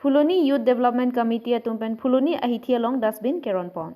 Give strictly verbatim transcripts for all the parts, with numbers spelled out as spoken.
Phuloni Youth Development Committee atum pen Phuloni ahithi along dustbin keron pon.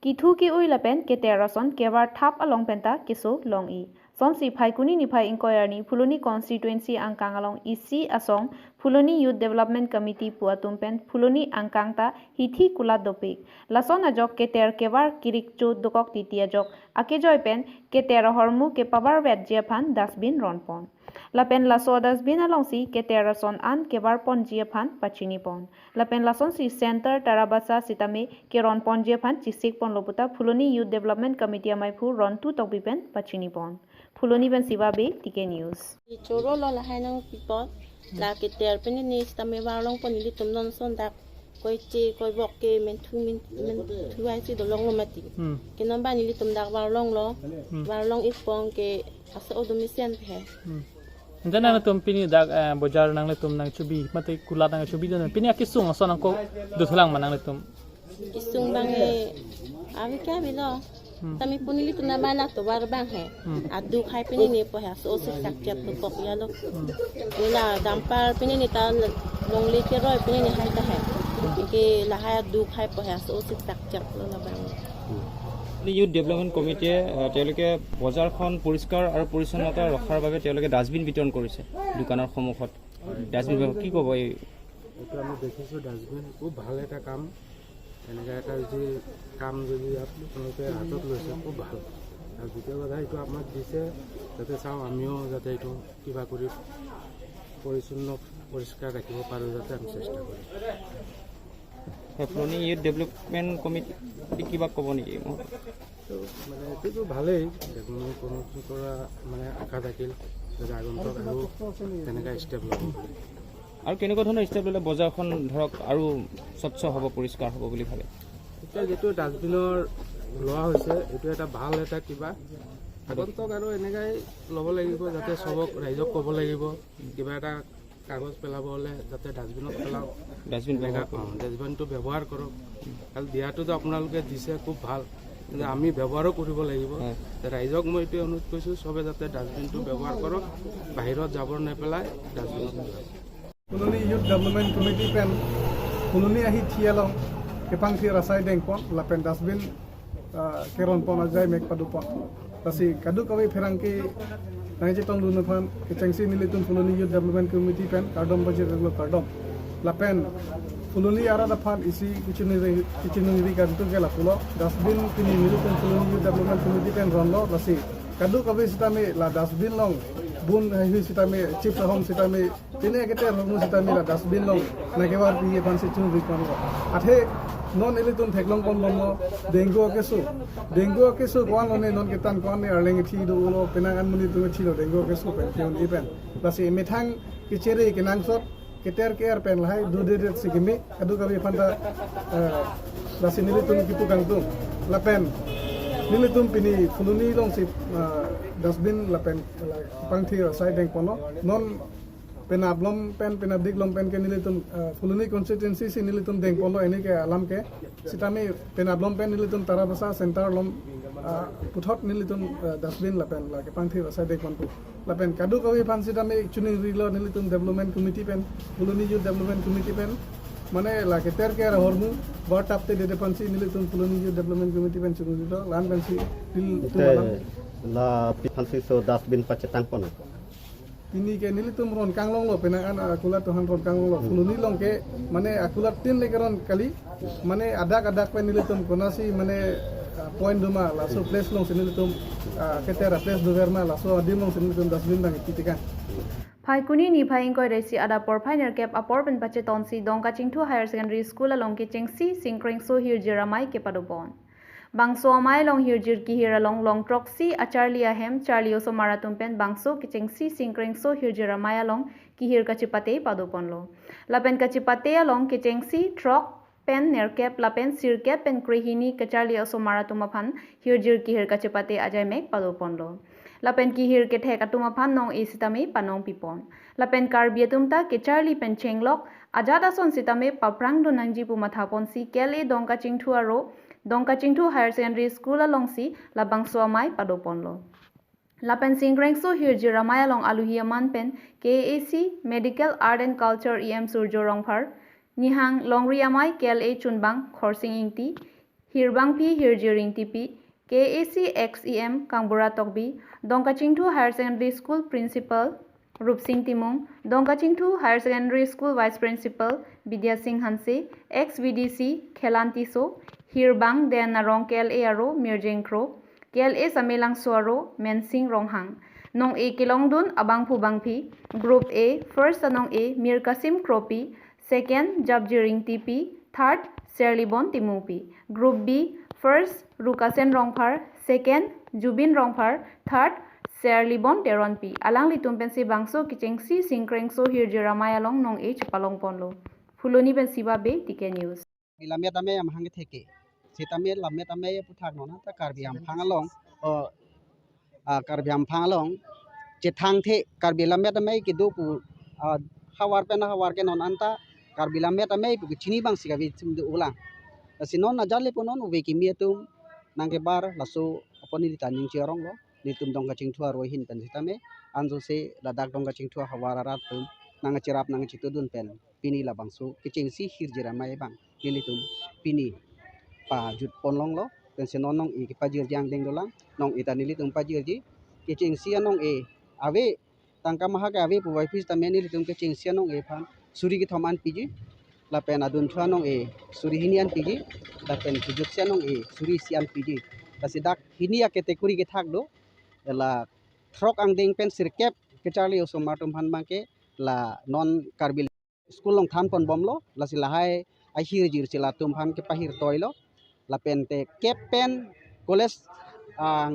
Kithu ke-ui lapen keter ason kevar thap along penta keso long-i. Sonsi Phaikuni niphai ingkoi arni Phuloni constituency angkang along isi asong Phuloni Youth Development Committee pu atum pen Phuloni angkang ta hithi kulat dopik. Lason ajok keter kevar kirik cho dokok titi ajok akejoi pen keter ahormu kepabar vetji aphan dustbin ron pon. Lapen laso dustbin alongsi keter ason an kevar ponji aphan pachini pon. Lapen lasonsi center Tarabasa sitame keron ponji aphan chisik ponlo puta Phuloni Youth Development Committee amaiphu Rontu Tokbi pen pachini pon. Phuloni pen Siva Bey, T K News. Choro lo lahai nangpipon. La keter pen ne sitame varlong pon, ilitum non son dak koi che koi bok ke menthu men menthu hai si dolong lo mati. Hmm. Ke non ban ilitum dak varlong lo. Hmm. Varlong ipong ke aso odo mesen he. Hmm. Ante nangtum pini dak, eh, bojar nanglitum nangchubi, mate kulat nangchubi dun. Pini akesung ason nangkok dothulang ma nanglitum? Kesung bang he, abi ke abi lo. Hmm. Tame pun ilitum na bana tovar bang he. Hmm. Aduk hai pini ne po he, aso osi sak chep to pok ya lo. Hmm. Nila dampar pini ne ta longle keroi pini ne hai ta he. Ke lahai aduk hai po he, aso osi sak chep lo labang. Youth Development Committee-এ, আহ, তেওঁলোকে বজাৰখন পৰিষ্কাৰ আৰু পৰিচ্ছন্নতা ৰখাৰ বাবে তেওঁলোকে ডাষ্টবিন বিতৰণ কৰিছে দোকানৰ সন্মুখত। ডাষ্টবিন ব্যৱহাৰ, কি ক'ব এই? এইটো আমি দেখিছোঁ ডাষ্টবিন খুব ভাল এটা কাম। এনেকুৱা এটা যদি কাম যদি আপোনালোকে হাতত লৈছে, খুব ভাল। আৰু দ্বিতীয় কথা, এইটো আমাক দিছে যাতে চাওঁ, আমিও যাতে এইটো কিবা কৰি পৰিচ্ছন্ন, পৰিষ্কাৰ ৰাখিব পাৰোঁ, যাতে আমি চেষ্টা কৰিম। হয়, Phuloni Youth Development Committee কিবা ক'ব নেকি? তো মানে এইটোতো ভালেই, ডেভেলপমেণ্ট কমিটিৰ পৰা মানে আশা থাকিল যে আগন্তুক আৰু তেনেকুৱা ষ্টেপ ল'ব বুলি। আৰু কেনেকুৱা ধৰণৰ ষ্টেপ ল'লে বজাৰখন ধৰক আৰু স্বচ্ছ হ'ব, পৰিষ্কাৰ হ'ব বুলি ভাবে? এতিয়া যিটো ডাষ্টবিনৰ লোৱা হৈছে, এইটো এটা ভাল এটা কিবা। আগন্তুক আৰু এনেকাই ল'ব লাগিব, যাতে চবক ৰাইজক ক'ব লাগিব, কিবা এটা কাগজ পেলাব হ'লে যাতে ডাষ্টবিনত পেলাওক। ডাষ্টবিন এনেকা, ব্যৱহাৰ কৰক। অ, ডাষ্টবিনটো ব্যৱহাৰ কৰক। আৰু দিয়াটোতো আপোনালোকে দিছে, খুব ভাল, কিন্তু আমি ব্যৱহাৰো কৰিব লাগিব। হয়। ৰাইজক মই এইটোৱে অনুৰোধ কৰিছোঁ, চবে যাতে ডাষ্টবিনটো ব্যৱহাৰ কৰক, বাহিৰত জাবৰ নেপেলাই, ডাষ্টবিনত পেলাওক। Phuloni Youth Development Committee pen Phuloni ahithi along kepangthir asai dengpon lapen dustbin, ah, keron pon ajai mek padopon. Lasi kadokave pherangke nangchetongdun aphan kechengsi nelitum Phuloni Youth Development Committee pen kardom pajir lo, kardom. Lapen Phuloni arat aphan isi kachiningri, kachiningri kangtung ke lapulo, dustbin pini nelitum Phuloni Youth Development Committee pen ronlo, lasi kadokave sitame la dustbin along bun haihui sitame, chips ahom sitame, pine keter ahormu sitame la dustbin along nangkevarpi aphansi chungripon lo. Athe non ilitum theklong ponbomlo dengue keso. Dengue keso ko-an lone, non kethan ko-an ne arleng ithi dolo, penang an monit atum ithilo dengue keso pen, ke-un-e pen. Lasi methang kechere kenangsot, keter ke-er pen lahai dudedet si keme, kadokave aphanta, eh, lasi nelitum kipu kangtung. Lapen nelitum pini Phuloni alongsi, eh, dustbin lapen la kepangthir asai dengponlo. Non penap along pen, penapdik along pen ke nelitum, eh, Phuloni constituency si nelitum dengponlo, pini ke alam ke. Sitame penap along pen nelitum Tarabasa center along, eh, puthot nelitum, eh, dustbin lapen la kepangthir asai dengponpo. Lapen kadokave aphan sitame chuningrilo nelitum development committee pen, Phuloni Youth Development Committee pen. Mane la keter ke-er ahormu var thapte dede aphansi nelitum Phuloni Youth Development Committee pen chuningrilo, la-an pensi nelitum Ante alam. Laphan si laso dustbin pachetang pon. Pini ke nelitum ron kanglonglo, penang an akulat atum aphan ron kanglonglo. Hmm. Phuloni along ke mane akulat tin le keron kali, mane adak adak pen nelitum konatsi mane, ah, point doma, laso place alongsi nelitum, ah, keter a-place dover ma, laso adim alongsi nelitum dustbin bang ipi tikang. Phaikuni niphai ingkoi ra isi adap porphai nerkep apor pen pachetonsi Dongkachingthu Higher Secondary School along kechengsi Singkrengso Hirjir Amei kepadopon. Bangso amei along hirjir kehir along long throksi acharli ahem charli osomar atum pen bangso kechengsi Singkrengso Hirjir Amei along kehir kachepate padoponlo. Lapen kachepate along kechengsi throk pen nerkep lapen sirkep pen krehini kacharli osomar atum aphan hirjir kehir kachepate ajaimek padoponlo. Lapen kehir kethek atum aphan nong-e sitame panong pipon. Lapen Karbi atum ta kecharli pen chenglok ajat ason sitame paphrangdun nangji pu mathaponsi K L A Dongkachingthu aro Dongkachingthu Higher Secondary School alongsi labangso amei padoponlo. Lapen Singkrengso Hirjir Amei along aluhi aman pen K A A C Medical Art and Culture E M Surjo Rongphar, Nihang Longri Amei, K L A Chunbang Khorsing Ingti, Hirbangpi Hirjir Ingtipi, K A A C ex E M Kangbura Tokbi, Dongkachingthu Higher Secondary School Principal Rupsing Timung, Dongkachingthu Higher Secondary School Vice Principal Bidya Sing Hanse, ex V D C Khelan Tisso, Hirbang Deyanarong K L A aro Mirjeng Kro, K L A Samelangso aro Mensing Ronghang. Nong-e kelongdun abangphu bangphi, Group A, first anong-e Mir Kasim Kropi, second Japjir Ingtipi, third Serlibon Timungpi. Group B, first Rukasen Rongphar, second Jubin Rongphar, third Serlibon Teronpi. Alanglitum pensi bangso kechengsi Singkrengso Hirjir Amei along nong-e chepalongponlo. Phuloni pensi Babe, T K News. Lamet amei amahang kethek ke. Sitame lamet amei aputhak non anta Karbi Hamphang along, o, ah, Karbi Hamphang along chethangthe Karbi lamet amei kedo pu, ah, havar pen havar ke non anta Karbi lamet amei pu kechini bangsi kave chim do ulang. Lasi non ajat le pu non ove kimi atum nangkebar laso apot neli ta ning cheronglo. Nelitum Dongkachingthu aro ahin pen sitame anso se ladak Dongkachingthu ahavar arat atum nangcherap nangchetudun pen pini labangso kechengsi Hirjir Amei abang nelitum pini pajutponlonglo. Pensi non nong-e kepajirji angdeng dolang, nong-e ta nelitum pajirji. Kechengsi anong-e ave, tangka maha ke ave puvoiphit sitame nelitum kechengsi anong-e aphan suri kethom an piji, lapen adunthu anong-e suri hini an piji, lapen kejutsi anong-e suri isi an piji. Lasi dak hini a-category kethak do, la throk angdeng pen sirkep kacharli osomar atum aphan abangke la non Karbi School along thanponbomlo, lasi lahai ahirjir si latum aphan kepahirtoilo, lapen te kep pen college, ah,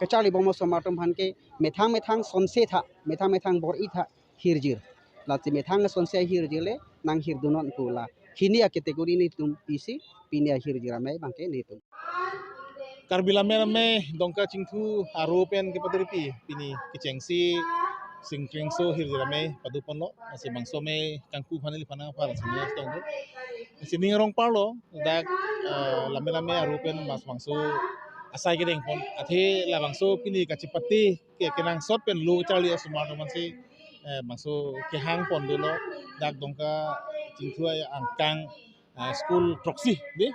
kacharlibom osomar atum aphan ke methang methang sonse tha, methang methang bor-i tha hirjir. Lasi methang sonse hirjir le nanghirdunnonpo la hini a-category nelitum pisi pini ahirjir amei abangke nelitum. Karbi lamet amei Dongkachingthu aro pen kepaturpi pini kechengsi Singkrengso Hirjir Amei paduponlo. Lasi bangso amei kangku aphan neli aphan aphan sini tong do. Sini rong parlo dak, eh, lamet amei aro pen mas bangso asai kedengpon. Athe labangso pini kachepate ke kenangsot pen lo charli osomar atum aphansi, eh, bangso kehangpon dolo dak Dongkachingthu angkang, ah, school throksi dei,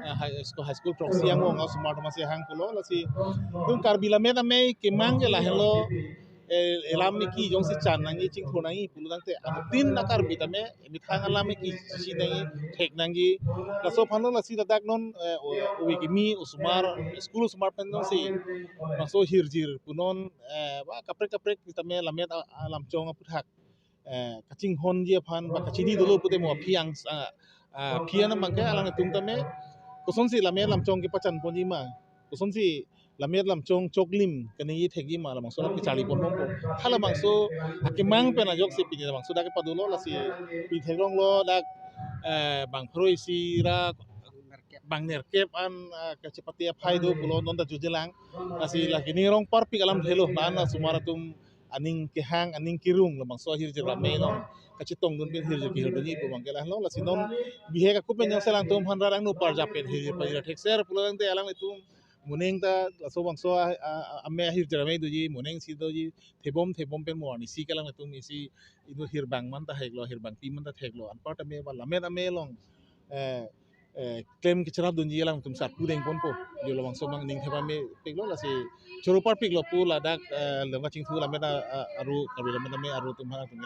ah, high school, high school throksi angbong osomar atum aphansi hang pulo. Lasi itum Karbi lamet amei kemang ke lahenlo, eh, elam eki jongsi chan nangji chingthur nangji pulo tangte anuttin a-Karbi tame methang alam eki si nangji thek nangji. Laso aphanlo lasi ladak non, eh, o, ove kimi osomar, school osomar pen nonsi bangso hirjir pu non, eh, ba kaprek kaprek tame lamet a, alamchong aputhak, eh, kachinghonji aphan ba kachini dolo pute mo aphi ang, ah, ah, aphi anam abangke alanglitum tame kosonsi lamet lamchong kepachanponji ma, kosonsi lamet lamchong choklim kaningje thekji ma labangso alam kacharliponbompo. Halabangso akemang pen ajoksi pini labangso dak kepadulo lasi pini theklonglo dak, eh, bang pharo isi ra bang nerkep an, ah, kachepate aphai do pulo non ta jutjelang. Lasi lake ning rong parpik alamthelo, la-an osomar atum aning kehang aning kerung labangso ahirjir amei along kachetongdun pen hirjir kehirdunji pu abangke lahelo. Lasi non bihek akop pen jongsi alangtum aphan rat angno parjap pen hirjir pajir thekser pulo tangte alanglitum moning ta laso bangso a, a, a, amei ahirjir amei doji, moning si doji, thebom thebom pen mo arnisi ke alanglitum isi inut hirbang man ta heklo, hirbangpi man ta theklo. Anparta amei ba lamet amei along, eh, eh, klem kacharapdunji alangtum sarpo dengponpo. Jo labangso abang ning thep amei piklo lasi choro parpiklo pu ladak, eh, Dongkachingthu lamet a, a, aro Karbi lamet amei aro atum aphan atum